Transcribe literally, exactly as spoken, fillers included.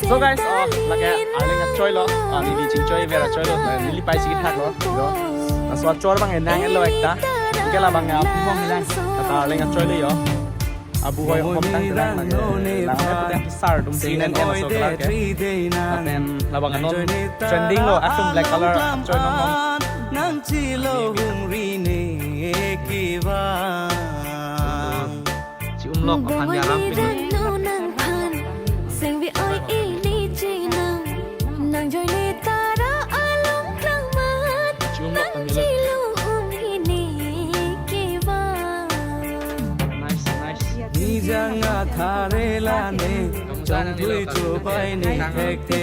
So guys, oh, lake arleng achoilo, ah, neli chingchoi ver achoilo, neli pai chikithak lo, yo. Laso achor abang enang elo ekta, ke labang ya, pumong enang, kata arleng achoilo yo. Abu hoi hom tang terang lake, lang pute sar dum sinen en aso kala ke. Lapen labang anon trending lo, atum black color achoi non non. Nang chilo humri ne kiva. Chi umlok aphan ya ram pin. Nang phan, seng ve oi ili chinang, nang joy le tara along klangmat, Chi umlok nang aphan ya lo. Chilo humri ne kiva. Nice, nice. Nijang athare lane, chongthui chupai ne thekthe.